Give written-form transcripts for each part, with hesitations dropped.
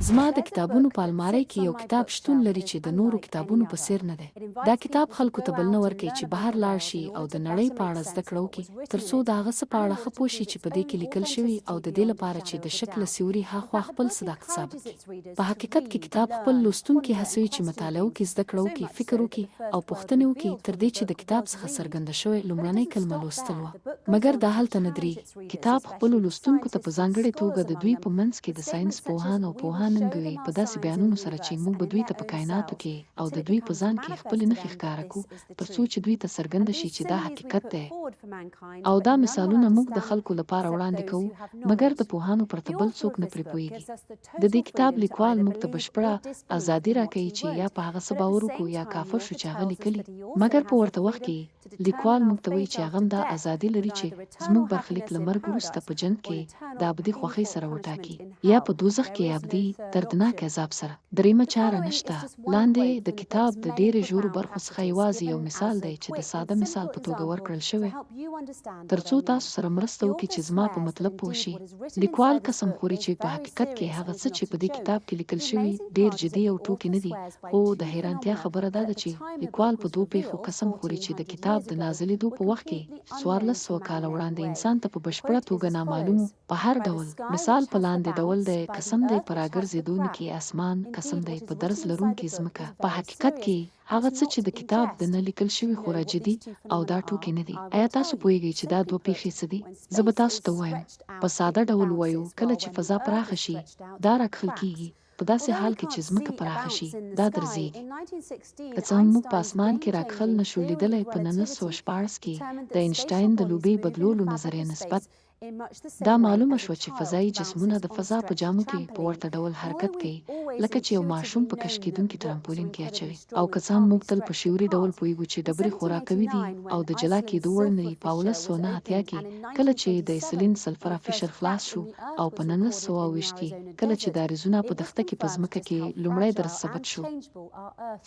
زما د کتابونو په المارۍ کې یو کتاب شتون لري چې د نورو کتابونو په څېر نه دی. دا کتاب خلکو ته بلنه ورکوي چې بهر لاړ شي او د نړۍ په اړه زده کړه وکړي، تر څو د هغه څه په اړه ښه پوه شي چې په دې کې لیکل شوي او د دې لپاره چې د شک له سیوري هاخوا خپل صداقت ثابت کړي. په حقیقت کې کتاب خپل لوستونکي هڅوي چې مطالعه وکړي، زده کړه وکړي، فکر وکړي او پوښتنې وکړي، تر دې چې د کتاب څخه څرګنده شوې لومړنۍ کلمه لوستل وه. مګر دا هلته نه درېږي. کتاب خپلو لوستونکو ته په ځانګړې توګه د دوی په منځ کې د ساینس پوهان او پوهان ننګوي په داسې بیانونو سره چې موږ به دوی ته په کایناتو کې او د دوی په ځان کې خپلې نښې ښکاره کړو تر څو چې دوی ته څرګنده شي چې دا حقیقت دی او دا مثالونه موږ د خلکو لپاره وړاندې کوو مګر د پوهانو پرته بل څوک نه پرې پوهیږي. د دې کتاب لیکوال موږ ته بشپړه ازادي راکوي چې یا په هغه څه باور وکړو یا کافر شو چې هغه لیکلي مګر په ورته وخت کې لیکوال موږ ته وایي چې هغه هم دا ازادي لري چې زموږ برخلیک له مرګ وروسته په جنت کې د ابدي خوښۍ سره وټاکي یا په دوزخ کې ابدي دردناک عذاب سره. دریمه چاره نشته. لاندې د کتاب د ډېری ژورو برخو څخه یوازې یو مثال دی چې د ساده مثال په توګه ورکړل شوی تر څو تاسو سره مرسته وکړي چې زما په مطلب پوه شي. لیکوال قسم خوري چې په حقیقت کې هغه څه چې په دې کتاب کې لیکل شوي ډېر جدي او ټوکې نه دي خو د حیرانتیا خبره دا ده چې لیکوال په دوو پېښو قسم خوري چې د کتاب د نازلېدو په وخت کې چې 1400 کاله وړاندې انسان ته په بشپړه توګه نامعلوم و، په هر ډول، مثال په لاندې ډول دی، قسم دی په راګرځېدونکي اسمان، قسم دی په درز لرونکې ځمکه. په حقیقت کې، هغه څه چې د کتاب د نه لیکل شوي خورا جدي او دا ټوکې نه دي. ایا تاسو پوهېږئ چې دا دوه پېښې څه دي؟ زه به تاسو ته ووایم. په ساده ډول ووایو، کله چې فضا پراخه شي، دا راکښل کېږي. په داسې حال کې چې ځمکه پراخه شي، دا درزېږي. که څه هم موږ په اسمان کې راکښل نه شو لیدلی، په 1916 کې د اینشټاین د لوبې بدلولو نظریه نسبت، دا معلومه شوه چې فضايي جسمونه د فضا په جامو کې په ورته ډول حرکت کوي لکه چې یو ماشوم په کش کېدونکي ترامپولین کې اچوي. او که څه هم موږ تل په شعوري ډول پوهېږو چې ډبرې خورا قوي دي او د جلا کېدو وړ نه دي، په 1889 کې کله چې د ایسلین سلفرا فشر خلاص شو او په 1920 کې کله چې د اریزونا په دښته کې په ځمکه کې لومړی درز ثبت شو،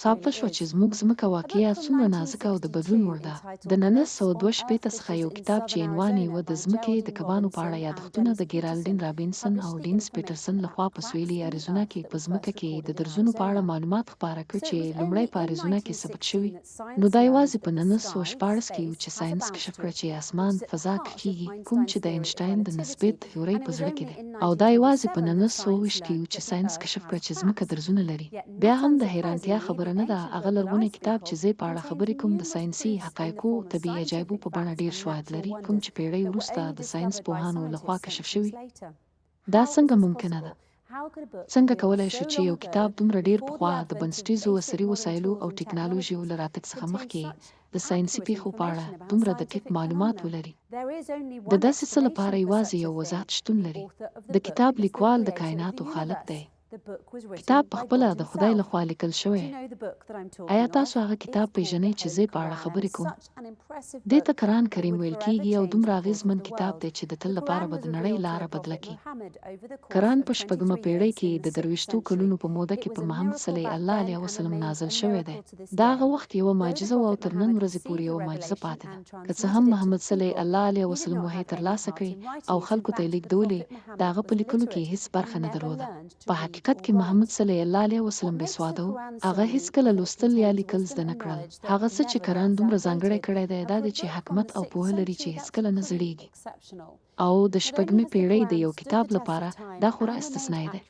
ثابته شوه چې زموږ ځمکه واقعیا څومره نازکه او د بدلون وړ ده. د 1962 څخه یو کتاب چې عنوان یې و د ځمکې د کبانو په اړه یادښتونه د ګیرالډین رابینسن او ډینس پیټرسن له خوا په سویلي اریزونا کې په ځمکه کې د درزونو په اړه معلومات خپاره کړ چې لومړی په اریزونا کې ثبت شوي. نو دا یوازې په 1916 کې و چې ساینس کشف کړه چې اسمان، فضا، کښېږي، کوم چې د اینشټاین د نسبیت تیورۍ په زړه کې دی. او دا یوازې په 1920 کې و چې ساینس کشف کړه چې ځمکه درزونه لري. بیا هم د حیرانتیا خبره نه ده، هغه لرغونی کتاب چې زه یې په اړه خبرې کوم د ساینسي حقایقو او طبیعي عجایبو په بڼه ډېر شواهد لري، کوم چې پېړۍ وروسته د ساینس پوهانو له خوا کشف شوي. دا څنګه ممکنه ده؟ څنګه کولای شو چې یو کتاب دومره ډېر پخوا د بنسټیزو عصري وسایلو او ټکنالوژیو له راتګ څخه مخکې د ساینسي پېښو په اړه دومره دقیق معلومات ولري؟ د داسې څه لپاره یوازې یو وضاحت شتون لري، د کتاب لیکوال د کایناتو خالق دی. کتاب په خپله د خدای له خوا لیکل شوی. ایا تاسو هغه کتاب پېژنئ چې زه یې په اړه خبرې کوم؟ دې ته قرآن کریم ویل کېږي او دومره اغېزمن کتاب دی چې د تل لپاره به د نړۍ لاره بدله کړي. قرآن په شپږمه پېړۍ کې د درویشتو کلونو په موده کې په محمد صلی الله علیه وسلم نازل شوی دی. دا هغه وخت یوه معجزه وه او تر نن ورځې پورې یوه معجزه پاتې ده. که څه هم محمد صلی الله علیه وسلم وحی ترلاسه کړې او خلکو ته یې لېږدولې، د هغه په لیکلو کې یې هېڅ برخه نه درلوده. په حقیقت کې محمد صلی الله علیه وسلم بې سواده و، هغه هېڅکله لوستل یا لیکل زده نه کړل. هغه څه چې قرآن دومره ځانګړی کړی دی دا دی چې حکمت او پوهه لري چې هېڅکله نه زړېږي. او د شپږمې پېړۍ د یو کتاب لپاره دا خورا استثنايي دی.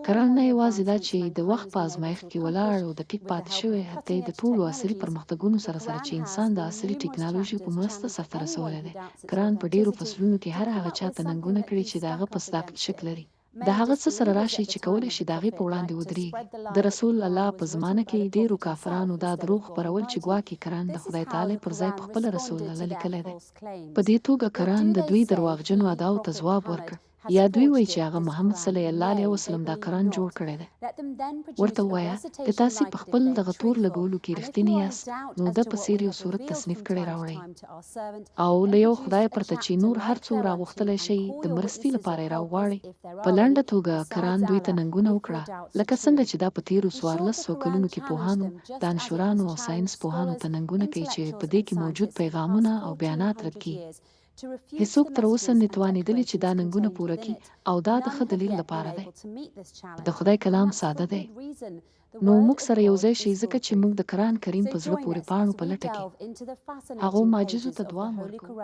قرآن نه یوازې دا چې د وخت په ازمایښت کې ولاړ او دقیق پاتې شوی، حتی د ټولو عصري پرمختګونو سره سره چې انسان د عصري ټکنالوژیو په مرسته سرته رسولی دی، قرآن په ډېرو فصلونو کې هر هغه چا ته ننګونه کړې چې د هغه په صداقت شک لري. د هغه څه سره راشئ چې کولی شي د هغې په وړاندې ودرېږي. د رسول الله په زمانه کې ډېرو کافرانو دا دروغ خپرول چې ګواکې قرآن د خدای تعالی پر ځای په خپله رسول الله لیکلی دی. په دې توګه قرآن د دوی درواغجنو ادعاو ته ځواب ورکړ. یا دوی وایي چې هغه محمد صلی الله علیه وسلم دا قرآن جوړ کړی دی. ورته ووایه، که تاسې په خپل دغه تور لګولو کې رښتیني یاست، نو ده په څېر یو سورت تصنیف کړی راوړئ. او له یو خدای پرته چې نور هر څو راغوښتلی شئ د مرستي لپاره یې راوغواړئ. په لنډه توګه قرآن دوی ته ننګونه وکړه، لکه څنګه چې دا په تېرو 1400 کلونو کې پوهانو، دانشورانو او ساینس پوهانو ته ننګونه کوي چې په دې کې موجود پیغامونه او بیانات رد کړي. هیڅوک تر اوسه نه توانیدلي چې دا ننګونه پوره کړي او دا د ښه دلیل لپاره دی. د خدای کلام ساده دی. نو موږ سره یوځای شئ ځکه چې موږ د قران کریم په زړه پورې پاڼو په لټه کې هغو معجزو ته دوام ورکوو.